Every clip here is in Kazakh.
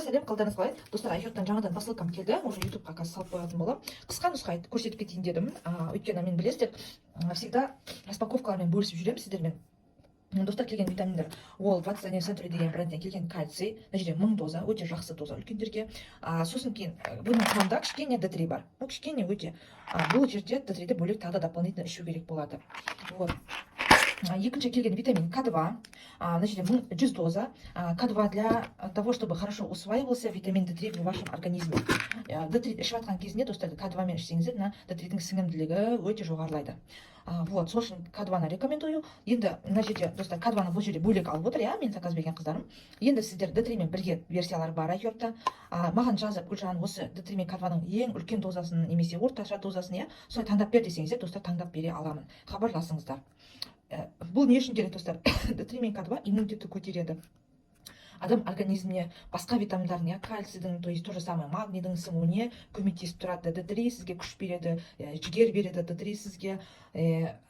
Сәлем, қалдарыңыз қалай, достар? Айхербтан жаңадан посылкам келді, уже Ютубқа қазір салып қоятын боламын. Қысқа нұсқа көрсетіп кетейін дедім, өйткені мен, білесіздер, всегда распаковкалармен бөлісіп жүремін сіздермен. Достар, келген витаминдер ол 21 Century деген брендтен келген кальций. Мына жерде 1000 доза, өте жақсы доза үлкендерге. Сосын кейін бұның құрамында кішкене Д3 бар, ну, кішкене өте. Бұл жерде Д3-ді бөлек тағы да дополнительно ішу керек болады. Вот. Екінші келген витамин К2, мына жерде 1100 доза. К2 для того, чтобы хорошо усваивался витамин D3 в вашем организме. D3 ішіп жатқан кезінде, достар, К2 мен ішсеңіздер, мына D3-дің сіңімділігі өте жоғарылайды. Вот, сол үшін К2-ны рекомендую. Енді мына жерде, достар, К2-ны бұл жерде бөлек алып отыр, иә, мен заказ берген қыздарым. Енді сіздер D3 мен бірге версиялар бар Айхербта. Маған жазып: «Гүлжан, осы D3 мен К2-ның ең үлкен дозасын немесе орташа дозасын, иә, солай таңдап бер», — десеңіздер, достар, таңдап бере аламын, хабарласыңыздар. Бұл не үшін керек, достар? Д3 мен К2 иммунитетті көтереді, адам организміне басқа витаминдардың, иә, кальцийдің, то есть то же самое магнийдің сіңуіне көмектесіп тұрады. Д3 сізге күш береді, жігер береді. Д3 сізге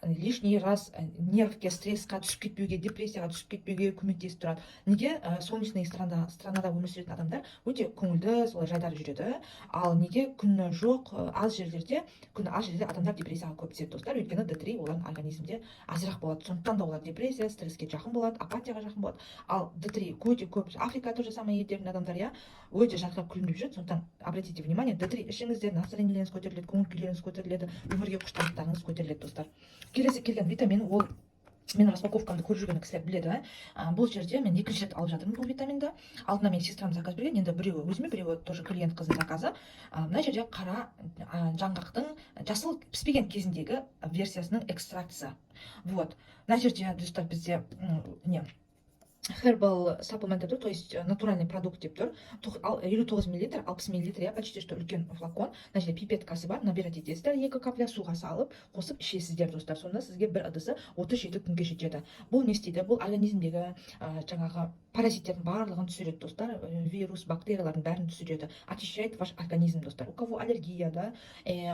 лишний раз нервке, стрессқа түсіп кетпеуге, депрессияға түсіп кетпеуге көмектесіп тұрады. Неге солнечный странада өмір сүретін адамдар өте көңілді, солай жайдары жүреді, ал неге күні жоқ, аз жерлерде, күні аз жерде адамдар депрессияға көп түседі, достар? Өйткені Д3 олардың организмде азырақ болады, сондықтан да олар депрессия, стресске жақын болады, апатияға жақын болады. Ал Д3 өте көп Африка, то же самое елдердің адамдары, иә, өте жарқырап, күлімдеп жүреді. Сондықтан обратите внимание, Д3 ішіңіздер, настроениелеріңіз көтеріледі, көңіл күйлеріңіз көтеріледі, өмірге құштарлықтарыңыз көтеріледі, достар. Келесі келген витамин, ол менің распаковкамды көріп жүрген кісілер біледі, бұл жерде мен екінші рет алып жатырмын бұл витаминді. Алдына менің сестрам заказ берген, енді біреуі өзіме, біреуі тоже клиент қыздың заказы. Мына жерде қара жаңғақтың жасыл піспеген кезіндегі версиясының экстрактісі. Вот, мына жерде, достар, бізде не herbal supplement деп тұр, то есть натуральный продукт деп тұр. 59 миллилитр, 60 миллилитр, иә, почти что үлкен флакон. Мына жерде пипеткасы бар, набирать етесіздер, екі капля суға салып, қосып ішесіздер, достар. Сонда сізге бір ыдысы 37 күнге жетеді. Бұл не істейді? Бұл организмдегі жаңағы паразиттердің барлығын түсіреді, достар, вирус, бактериялардың бәрін түсіреді, очищает ваш организм, достар. У кого аллергия, да,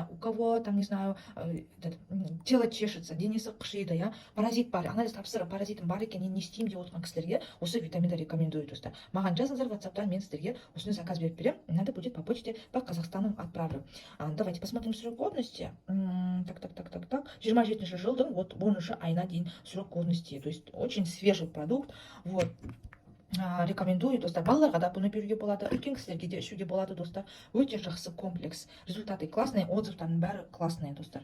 у кого там, не знаю, этот, тело чешется, денесі қышиды, иә, паразит бар, анализ тапсырып, паразитім бар екен, енді не істеймін деп отырған кісілерге осы витаминді рекомендую, достар. Маған жазыңыздар Ватсаптан, мен сіздерге осыны заказ беріп беремін, надо будет, по почте по Казахстану отправлю. Давайте посмотрим срок годности. Так, так, так, так, так, 27-жылдың вот 10-айына дейін срок годности, то есть очень свежий продукт. Вот. Рекомендую, достар. Балаларға да бұны беруге болады, үлкен кісілерге де ішуге болады, достар. Өте жақсы комплекс, результаты классные, отзывтардың бәрі классные, достар.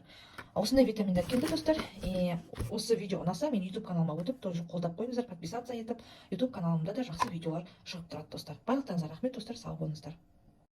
Осындай витаминдер келді, достар. И осы видео ұнаса, мен Ютуб каналыма өтіп, тоже қолдап қойыңыздар, подписаться етіп. Ютуб каналымда да жақсы видеолар шығып тұрады, достар. Барлықтарыңызға рахмет, достар, сау болыңыздар.